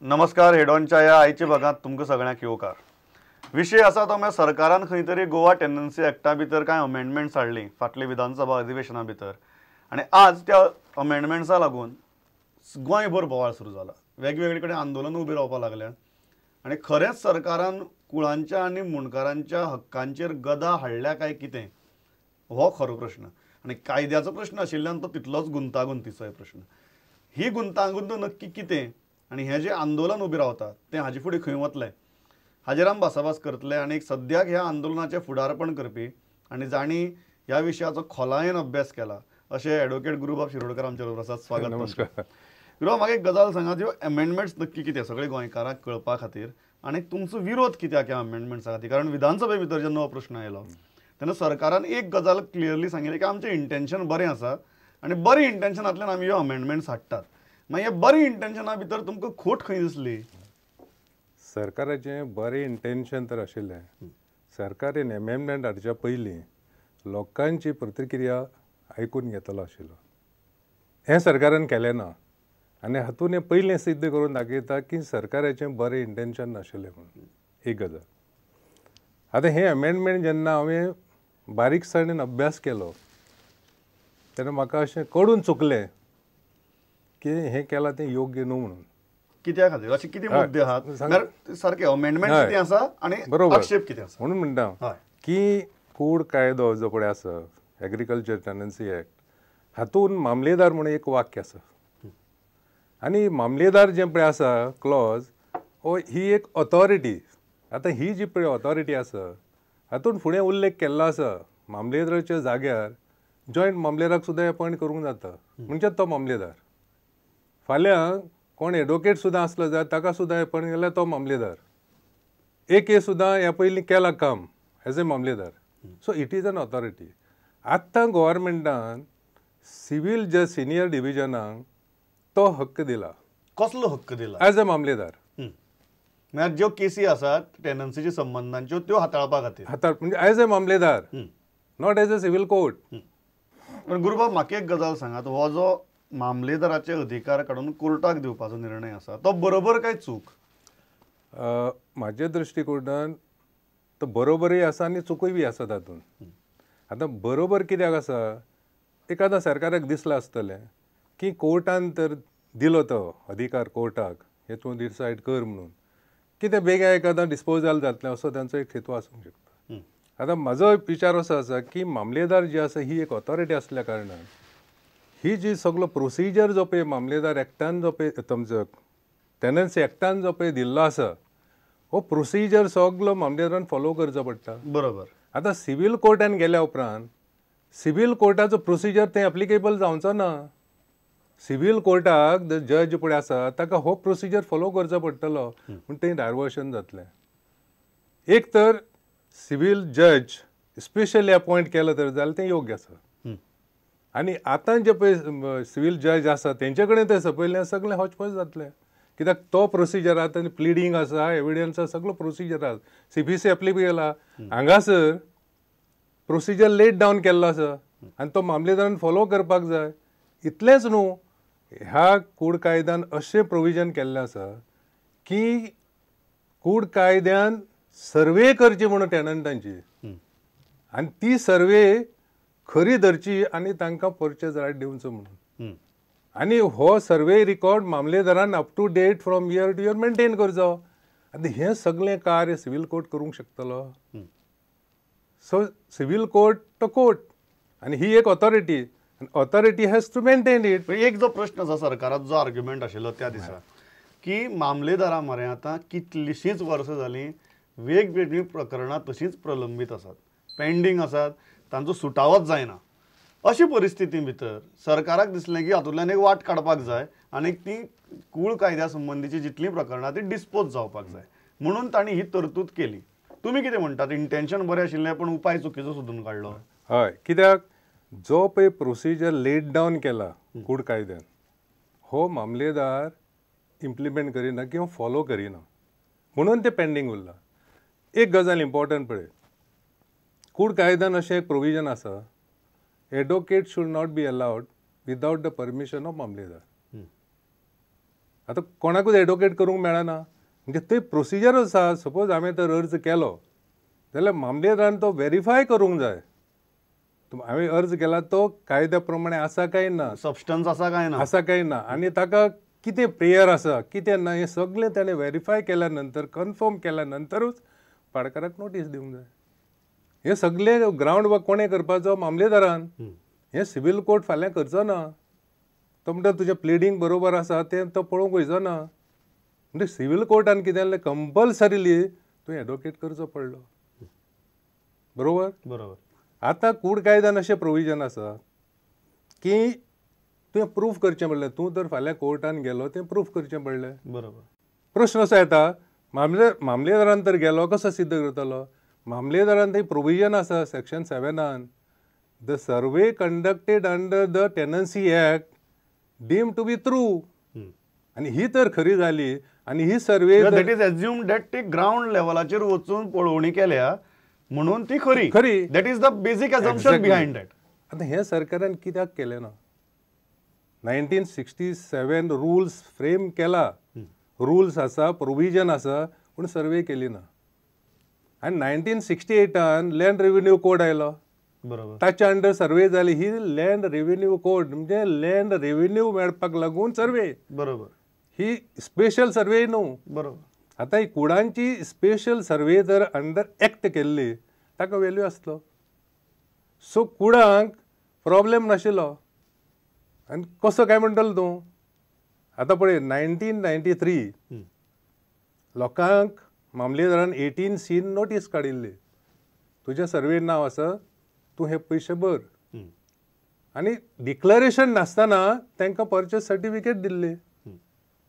नमस्कार, हेडॉनच्या ह्या आयच्या भागांत तुमकां सगळ्यांक येवकार. विशय आसा तो म्हळ्यार सरकारान खंय तरी गोवा टेनन्सी एक्टा भितर कांय अमेंडमेंट्स हाडली फाटल्या विधानसभा अधिवेशना भितर आनी आज त्या अमेंडमेंट्सा लागून गोंयभर बोवाळ सुरू जाला. वेगवेगळे कडेन आंदोलन उबें रावपाक लागल्या आनी खरेंच सरकारान कुळांच्या आनी मुंडकारांच्या हक्कांचेर गदा हाडल्या काय कितें हो खरो प्रश्न आनी कायद्याचो प्रश्न आशिल्ल्यान तो तितलोच गुंतागुंतीचोय प्रश्न. ही गुंतागुंत नक्की कितें आनी हें जें आंदोलन उबें रावता तें हाजे फुडें खंय वतलें हाजेर आमी भासाभास करतले. आनी सद्याक ह्या आंदोलनाचें फुडारपण करपी आनी जांणी ह्या विशयाचो खोलायेन अभ्यास केला अशें एडवोकेट गुरुबाब शिरोडकर आमचे बरोबर आसात. स्वागत. नमस्कार गुरुबाब, म्हाका एक गजाल सांगात, ह्यो अमेंडमेंट्स नक्की कितें सगळे गोंयकारांक कळपा खातीर आनी तुमचो विरोध कित्याक ह्या अमेंडमेंट्सा खातीर? कारण विधानसभे भितर जेन्ना हो प्रश्न आयलो तेन्ना सरकारान एक गजाल क्लियरली सांगिल्ली की आमचें इंटेन्शन बरें आसा आनी बरें इंटेन्शनांतल्यान आमी ह्यो अमेंडमेंट्स हाडटात. मागीर बरें इंटेन्शना भितर तुमकां खोट खंय दिसली? सरकाराचें बरें इंटेन्शन तर आशिल्लें. सरकारान एमेंडमेंट हाडच्या पयलीं लोकांची प्रतिक्रिया आयकून घेतलो आशिल्लो. हें सरकारान केलें ना आनी हातून हें पयलें सिद्ध करून दाखयता की सरकाराचें बरें इंटेन्शन नाशिल्लें म्हणून एक गजाल. आतां हें एमेंडमेंट जेन्ना हांवें बारीकसाणेन अभ्यास केलो तेन्ना म्हाका अशें कडून चुकलें की हें केलां तें योग्य न्हू म्हणून. कित्या खातीर अशे कितें मुद्दे आहात सारके अमेंडमेंट कितें आसा आनी आक्षेप कितें आसा म्हणून म्हणटा की कूड कायदो जो पळय आसा एग्रीकल्चर टेनन्सी एक्ट हातून मामलेदार म्हणून एक वाक्य आसा आनी मामलेदार जें पळय आसा क्लॉज हो ही एक ऑथॉरिटी. आतां ही जी पळय ऑथॉरिटी आसा हातून फुडें उल्लेख केल्लो आसा मामलेदाराच्या जाग्यार जॉयंट मामलेदाराक सुद्दां एपॉयंट करूंक जाता. म्हणजे तो मामलेदार फाल्यां कोण एडवोकेट सुद्दां आसलो जाल्यार ताका सुद्दां एपॉयंट केल्यार तो मामलेदार. एक हे सुद्दां ह्या पयलीं केला काम एज ए मामलेदार. So it is an authority. आत्तां गोवोरमेंटान सिवील जज सिनियर डिविजनाक तो हक्क दिला. कसलो हक्क दिला? एज ए मामलेदार. म्हळ्यार ज्यो केसी आसात टेनन्सीच्या संबंदांच्यो त्यो हाताळपा खातीर. हाताळ म्हणजे एज ए मामलेदार, not as a civil court. पण गुरुबाब म्हाका एक गजाल सांगात, हो जो मामलेदाराचे अधिकार काडून कोर्टाक दिवपाचो निर्णय आसा तो बरोबर काय चूक? म्हाज्या दृश्टिकोणान तो बरोबरूय आसा आनी चुकूय बी आसा तातूंत. आतां बरोबर कित्याक आसा, एक आतां सरकाराक दिसलां आसतलें की कोर्टान तर दिलो तो अधिकार कोर्टाक हे तूं डिसायड कर म्हणून, कितें बेगीन एकादां डिस्पोजल जातलें असो तांचो एक हेतू आसूंक शकता. आतां म्हाजो विचार असो आसा की मामलेदार जी आसा ही एक ऑथॉरिटी आसल्या कारणान ही जी सगलो प्रोसिजर जो पळय मामलेदार एक्टान जो पळय तुमचो टेनन्सी एक्टान जो पळय दिल्लो आसा हो प्रोसिजर सगलो मामलेदारान फॉलो करचो पडटा. बरोबर. आतां सिवील कोर्टान गेल्या उपरांत सिवील कोर्टाचो प्रोसिजर थंय एप्लिकेबल जावचो ना. सिवील कोर्टाक जज पळय आसा ताका हो प्रोसिजर फॉलो करचो पडटलो म्हूण थंय डायवर्शन जातलें. एक तर सिवील जज स्पेशली अपॉयंट केलो तर जाल्यार तें योग्य आसा. आनी आतां जे पळय सिवील जज आसा तेंचे कडेन तें सपयलें सगळें हॉचपॉच जातलें कित्याक तो प्रोसिजर आसा, प्लिडींग आसा, एविडन्स आसा, सगळो प्रोसिजर आसा, सीपीसी एप्लिकेबल आसा. हांगासर प्रोसिजर लेट डावन केल्लो आसा आनी तो मामलेदारान फॉलो करपाक जाय. इतलेंच न्हू, ह्या कूड कायद्यान अशें प्रोविजन केल्लें आसा की कूड कायद्यान सर्वे करची म्हणून टेनंटांची आनी ती सर्वे खरी धरची आनी तांकां पर्चेज रायट दिवचो म्हणून. आनी हो सर्वे रिकॉर्ड मामलेदारान up to date from year to year maintain करचो. आतां हें सगळें कार्य सिवील कोर्ट करूंक शकतलो? सो सिवील कोर्ट तो कोर्ट आनी ही एक authority, authority has to maintain it. एक जो प्रश्न आसा सरकाराचो जो आर्ग्युमेंट आशिल्लो त्या दिसा की मामलेदारा मरे आतां कितलींशींच वर्सां जालीं वेगवेगळीं प्रकरणां तशींच प्रलंबीत आसात, पेंडींग आसात, तांचो सुटावोच जायना. अशी परिस्थिती भितर सरकाराक दिसलें की हातूंतल्यान एक वाट काडपाक जाय आनी ती कूळ कायद्या संबंदीची जितलीं प्रकरणां ती डिस्पोज जावपाक जाय म्हणून तांणी ही तरतूद केली. तुमी कितें म्हणटात? इंटेन्शन बरें आशिल्लें पण उपाय चुकीचो सोदून काडलो. हय, कित्याक जो पळय प्रोसिजर लेट डावन केला कूड कायद्यान हो मामलेदार इम्प्लिमेंट करिना किंवा फॉलो करिना म्हणून तें पेंडींग उरलां. एक गजाल इम्पॉर्टंट पळय, कूड कायद्यान अशें एक प्रोविजन आसा, advocate should not be allowed without the permission of मामलेदार. आतां कोणाकूच एडवोकेट करूंक मेळना. म्हणजे ते प्रोसिजर आसा. सपोज हांवें तर अर्ज केलो जाल्यार मामलेदारान तो वेरीफाय करूंक जाय, हांवें अर्ज केला तो कायद्या प्रमाणे आसा काय ना, सबस्टन्स आसा काय ना, आसा काय ना, आनी ताका कितें प्रेयर आसा कितें ना, हें सगळें ताणें वेरीफाय केल्या नंतर, कन्फर्म केल्या नंतरूच पाडकाराक नोटीस दिवंक जाय. हें सगळें ग्रावंड वर्क कोणें करपाचो? मामलेदारान. हें सिवील कोर्ट फाल्यां करचो ना. तो म्हणटा तुजें प्लिडींग बरोबर आसा तें तो पळोवंक वयचो ना. म्हणजे सिवील कोर्टान कितें जालें, कंपल्सरीली तुवें एडवोकेट करचो पडलो. बरोबर बरोबर. आतां कूड कायद्यान अशें प्रोविजन आसा की तुवें प्रूफ करचें पडलें. तूं तर फाल्यां कोर्टान गेलो तें प्रूफ करचें पडलें. बरोबर. प्रश्न असो येता, मामलेदारान तर गेलो कसो सिद्ध करतलो? मामलेदारान थंय प्रोविजन आसा section 7 the survey conducted under the tenancy act deem to be true. आनी ही तर खरी जाली आनी ही survey that is assume that ती ग्रावंड लेवलाचेर वचून पळोवणी केल्या म्हणून ती खरी खरी. That is the basic assumption behind that. आतां हें सरकारान कित्याक केलें ना? 1967 रुल्स फ्रेम केला, रुल्स आसा, प्रोविजन आसा, पूण सर्वे केली ना. आनी 1968 लँड रेव्हेन्यू कोड आयलो. बरोबर. ताच्या अंडर सर्वे जाली. ही लँड रेव्हेन्यू कोड म्हणजे लँड रेव्हेन्यू मेळपाक लागून सर्वे. बरोबर. ही स्पेशल सर्वे न्हू. बरोबर. आतां ही कुडांची स्पेशल सर्वे जर अंडर एक्ट केल्ली ताका वेल्यू आसलो. सो कुडांक प्रॉब्लेम नाशिल्लो. आनी कसो काय म्हणटलो तूं? आतां पळय 1993 लोकांक मामलेदारान 18C notice काडिल्ली, तुजें सर्वे नांव आसा, तूं हे पयशे भर. आनी डिक्लरेशन नासतना तांकां पर्चेस सर्टिफिकेट दिल्ली.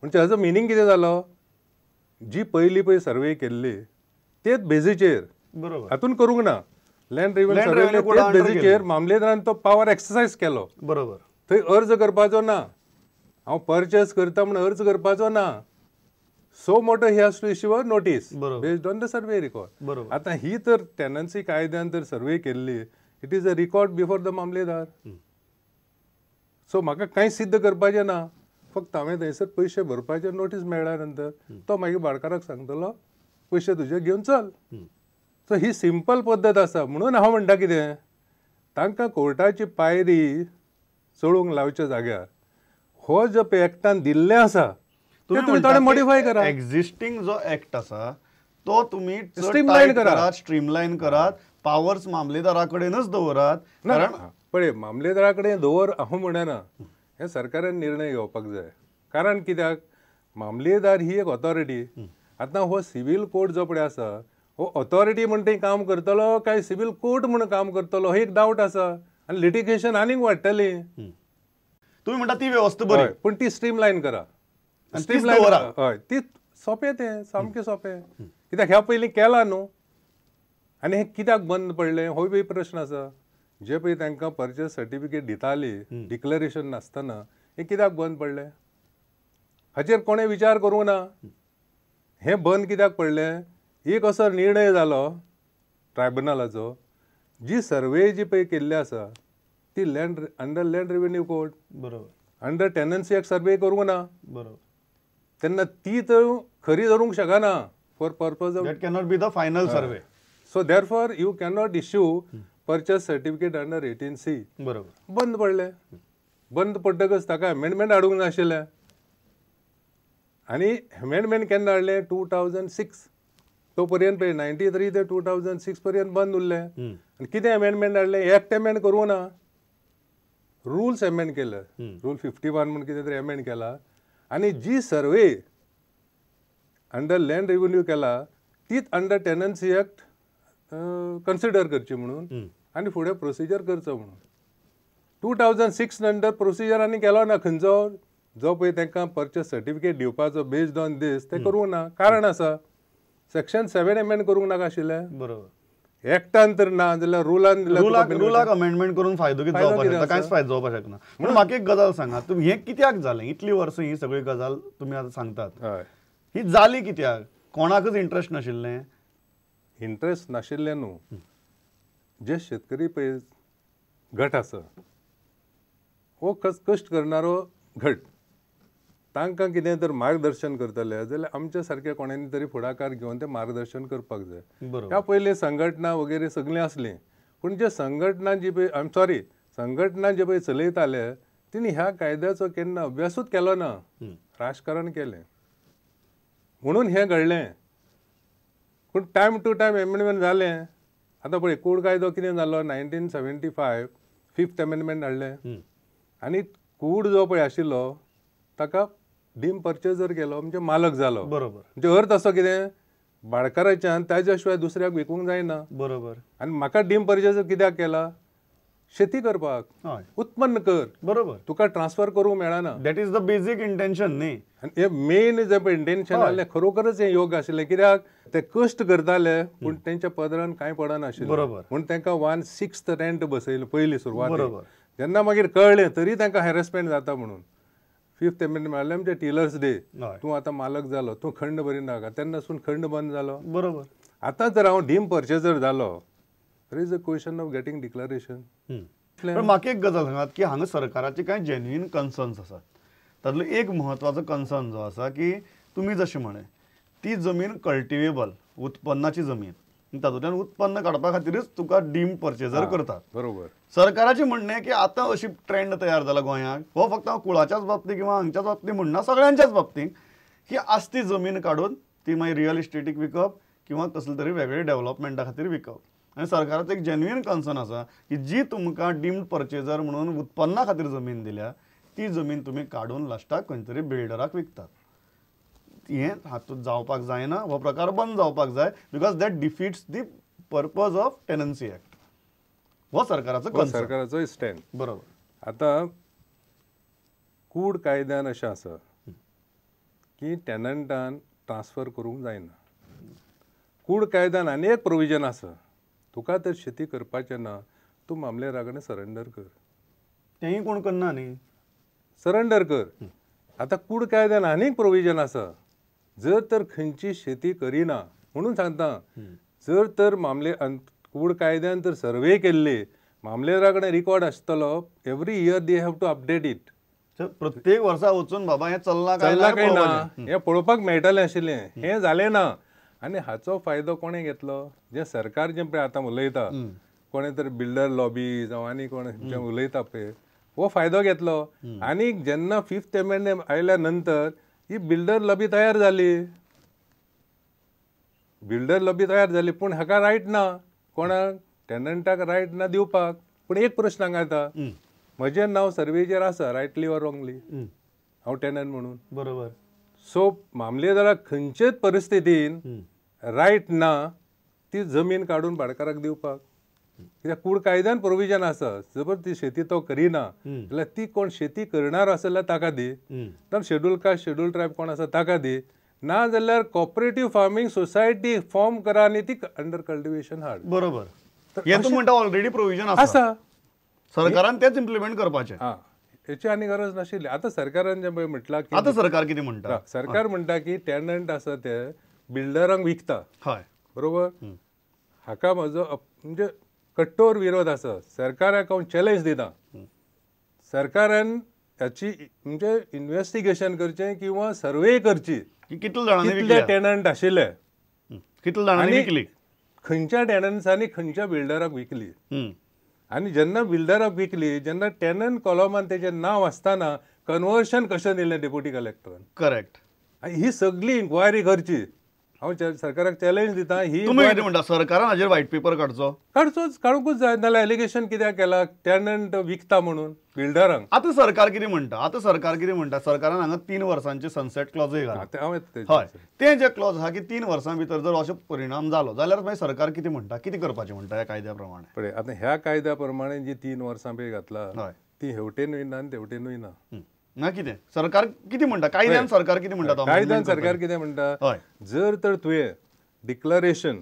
म्हणजे हाजो मिनींग कितें जालो, जी पयली पळय सर्वे केल्ली तेच बेजीचेर, बरोबर, हातून करूंक ना. लँड रेव्हेन्यू सर्वे तेच बेजीचेर मामलेदारान तो पावर एक्सरसायज केलो. बरोबर. थंय अर्ज करपाचो ना, हांव पर्चेस करता म्हूण अर्ज करपाचो ना. सो मोटो he has to issue a notice based on the survey record. बरोबर. आतां ही तर टेनन्सी कायद्यान तर सर्वे केल्ली, it is a record before the mamlatdar. So म्हाका कांय सिद्ध करपाचें ना, फक्त हांवें थंयसर पयशे भरपाचे नोटीस मेळ्ळ्या नंतर तो मागीर भाडकाराक सांगतलो पयशे तुजे घेवन चल. सो ही सिंपल पद्दत आसा. म्हणून हांव म्हणटा कितें, तांकां कोर्टाची पायरी चडूंक लावच्या जाग्यार हो जो पळय एक्टान दिल्लें आसा तुमी थोडें मॉडिफाय करा. एक्झिस्टींग जो एक्ट आसा तो तुमी स्ट्रीमलायन करात, स्ट्रीमलायन करात, पावर्स मामलेदारा कडेनच दवरात. कारण पळय मामलेदारा कडेन दवर हांव म्हणना, हें सरकारान निर्णय घेवपाक जाय. कारण कित्याक, मामलेदार ही एक ऑथॉरिटी. आतां हो सिवील कोड जो पळय आसा हो ऑथॉरिटी म्हण थंय काम करतलो काय सिवील कोर्ट म्हण काम करतलो हो एक डावट आसा. आनी लिटिगेशन आनीक वाडटली. तुमी म्हणटा ती वेवस्था बरी, पूण ती स्ट्रीमलायन करा. स्ट्रीमलायन हय, ती सोंपें, तें सामकें सोंपें. कित्याक ह्या पयलीं केलां न्हू. आनी हें कित्याक बंद पडलें होय बी प्रश्न आसा. जे पळय तांकां पर्चेस सर्टिफिकेट दिताली डिक्लरेशन नासतना, हें कित्याक बंद पडलें हाचेर कोणें विचार करूंक ना. हें बंद कित्याक पडलें, एक असो निर्णय जालो ट्रायब्युनलाचो, जी सर्वे जी पळय केल्ली आसा ती land under land revenue code, बरोबर, अंडर टेनन्सी एक्ट सर्वे करूंक ना. बरोबर. तेन्ना ती तर खरी धरूंक शकना for purpose of that cannot be the final survey. So therefore you cannot issue purchase certificate under 18C. बरोबर. बंद पडलें. बंद पडटकच ताका अमेंडमेंट हाडूंक नाशिल्लें. आनी अमेंडमेंट केन्ना हाडलें, 2006. तो पर्यंत पळय 93 ते 2006 पर्यंत बंद उरलें. आनी कितें अमेंडमेंट हाडलें, एक्ट अमेंड करूंक ना, रुल्स अमेंड केले, रूल 51 म्हूण कितें तरी अमेंड केला. आनी जी सर्वे अंडर लँड रेव्हेन्यू केला तीच अंडर टेनन्सी एक्ट कन्सिडर करची म्हणून आनी फुडें प्रोसिजर करचो म्हणून. 2006 नंतर प्रोसिजर आनी केलो ना. खंयचो जो पळय तांकां पर्चेस सर्टिफिकेट दिवपाचो बेस्ड ऑन दीस तें करूंक ना. कारण आसा सेक्शन 7 अमेंड करूंक नाका आशिल्लें. बरोबर. एक्टान तर ना जाल्यार रुलान रुलाक अमेंडमेंट करून फायदो कितें जावपाक शकता, कांयच फायदो जावपाक शकना. म्हणून म्हाका एक गजाल सांगा, तुमी हें कित्याक जालें, इतलीं वर्सां ही सगळी गजाल तुमी आतां सांगतात, ही जाली कित्याक? कोणाकच इंट्रस्ट नाशिल्लें? इंट्रस्ट नाशिल्लें न्हू, जे शेतकरी पळय गट आसा हो कश्ट करणारो गट, तांकां कितें तर मार्गदर्शन करतले जाल्यार आमच्या सारक्या कोणांनी तरी फुडाकार घेवन तें मार्गदर्शन करपाक जाय. ह्या पयलीं संघटना वगैरे सगळीं आसलीं, पूण जे संघटना जी पळय I am sorry संघटना जे पळय चलयताले तिणी ह्या कायद्याचो केन्ना अभ्यासूच केलो ना, राजकारण केलें म्हणून हें घडलें. पूण टायम टू टायम एमेंडमेंट जालें. आतां पळय कूड कायदो कितें जालो 1975 फिफ्थ एमेंडमेंट हाडलें आनी कूड जो पळय आशिल्लो ताका डीम पर्चेजर केलो, म्हणजे मालक जालो. बरोबर. म्हणजे अर्थ असो कितें भाडकाराच्यान ताज्या शिवाय दुसऱ्याक विकूंक जायना. बरोबर. आनी म्हाका डीम पर्चेजर कित्याक केला? शेती करपाक, उत्पन्न कर. बरोबर. तुका ट्रान्सफर करूंक मेळना. That is the basic intention न्ही. आनी हे मेन जे पळय इंटेन्शन आहलें खरोखरच हें योग्य आशिल्लें, कित्याक ते कश्ट करताले पूण तेंच्या पदरान कांय पडनाशिल्लें. बरोबर. म्हूण तांकां 1/6 रेंट बसयलें पयलीं सुरवात. बरोबर. जेन्ना मागीर कळ्ळें तरी तांकां हॅरेसमेंट जाता म्हणून फिफ्थ एमेंडमेंट हाडलें, म्हणजे टिलर्स डे, तूं आतां मालक जालो, तूं खंड भरिनाका, तेन्नासून खंड बंद जालो. बरोबर. आतां जर हांव डीम पर्चेजर जालो, there is a question of getting declaration. पण म्हाका एक गजाल सांगात की हांगा सरकाराचे कांय जेन्युइन कन्सर्न्स आसात. तातूंतलो एक म्हत्वाचो कन्सर्न जो आसा की तुमी जशें म्हळें ती जमीन कल्टिवेबल, उत्पन्नाची जमीन, तातूंतल्यान उत्पन्न काडपा खातीरच तुका डीम पर्चेजर करतात. बरोबर. सरकाराचें म्हणणें की आतां अशी ट्रेंड तयार जाला गोंयांत, हो फक्त हांव कुळाच्याच बाबतींत किंवा हांगच्याच बाबतींत म्हणना, सगळ्यांच्याच बाबतींत, की आसती जमीन काडून ती मागीर रियल इस्टेटीक विकप किंवा कसले तरी वेगळे डेव्हलपमेंटा खातीर विकप. आनी सरकाराचो एक जेन्युइन कन्सर्न आसा की जी तुमकां डीम्ड पर्चेजर म्हणून उत्पन्ना खातीर जमीन दिल्या ती जमीन तुमी काडून लास्टाक खंय तरी बिल्डराक विकतात. हें हातूंत जावपाक जायना, हो प्रकार बंद जावपाक जाय, because that defeats the purpose of tenancy act. हो सरकाराचो कन्सर्न, सरकाराचो स्टँड. बरोबर. आतां कूड कायद्यान अशें आसा की टेनंटान ट्रान्सफर करूंक जायना. कूड कायद्यान आनी एक प्रोविजन आसा, तुका तर शेती करपाचें ना तूं मामलेदारा कडेन सरेंडर कर. तेंय कोण करना न्ही, सरेंडर कर. आतां कूड कायद्यान आनीक प्रोविजन आसा, जर तर खंयची शेती करिना म्हणून सांगता, जर तर मामले कूड कायद्यान तर सर्वे केल्ली मामलेदारा कडेन रिकॉर्ड आसतलो, every year they have to update it. प्रत्येक वर्सा वचून बाबा हें चल्लां काय ना हें पळोवपाक मेळटलें आशिल्लें, हें जालें ना. आनी हाचो फायदो कोणें घेतलो? जें सरकार जें पळय आतां उलयता, कोणें तर बिल्डर लॉबी जावं आनी कोण जें उलयता पळय, हो फायदो घेतलो. आनी जेन्ना फिफ्थ एमेंडमेंट आयल्या नंतर ही बिल्डर लॉबी तयार जाली, बिल्डर लॉबी तयार जाली, पूण हाका रायट ना, कोणाक टेनंटाक रायट ना दिवपाक. पूण एक प्रश्न हांगा येता, म्हजें नांव सर्वेचेर आसा रायटली ऑर रॉंगली, हांव टेनंट म्हणून. बरोबर. सो मामलेदाराक खंयचेच परिस्थितीन रायट ना ती जमीन काडून भाडकाराक दिवपाक, कित्याक कूड कायद्यान प्रोविजन आसा, जर ती शेती तो करिना जाल्यार ती कोण शेती करणार आसा जाल्यार ताका दी, तर शेड्यूल कास्ट शेड्यूल ट्रायब कोण आसा ताका दी, ना जाल्यार कॉपरेटीव फार्मींग सोसायटी फॉर्म करा आनी ती अंडर कल्टिवेशन हाड. बरोबर. हें तूं म्हणटा ऑलरेडी प्रोविजन आसा, सरकारान तेच इम्प्लिमेंट करपाचें. हां, हेची आनी गरज नाशिल्ली. आतां सरकारान जें पळय म्हटलां की आतां सरकार कितें म्हणटा, सरकार म्हणटा की टेनंट आसा ते बिल्डरांक विकता. हय, बरोबर. हाका म्हजो म्हणजे कठोर विरोध आसा. सरकाराक हांव चॅलेंज दिता, सरकारान हाची म्हणजे इन्वेस्टिगेशन करचें किंवा सर्वे करची की कितले जाणांनी कितले टेनंट आशिल्ले, कितले जाणांनी विकली, खंयच्या टेनंट्सांनी खंयच्या बिल्डराक विकली. आनी जेन्ना बिल्डराक विकली जेन्ना टेनंट कॉलमान तेजें नांव आसतना कन्वर्शन कशें दिलें डेप्युटी कलेक्टरान. करेक्ट. ही सगळी इन्क्वायरी करची. हांव सरकाराक चॅलेंज दिता. ही तुमी कितें म्हणटा, सरकारान हाजेर व्हायट पेपर काडचो? काडचोच, काडूंकूच जाय. नाल्यार एलिगेशन कित्याक केला टेनंट विकता म्हणून बिल्डरांक. आतां सरकार कितें म्हणटा, आतां सरकार कितें म्हणटा, सरकारान हांगा 3 वर्सांचे सनसेट क्लॉजूय घाला. हय, तें जे क्लॉज आहा की 3 वर्सां भितर जर अशो परिणाम जालो जाल्यार मागीर सरकार कितें म्हणटा, कितें करपाचें म्हणटा ह्या कायद्या प्रमाणे? पळय आतां ह्या कायद्या प्रमाणे जी 3 वर्सां पळय घातला ती हेवटेनूय ना आनी तेवटेनूय ना. ना कितें सरकार कितें म्हणटा कायद्यान? सरकार कितें म्हणटा कायद्यान? सरकार कितें म्हणटा, जर तर तुवें डिक्लरेशन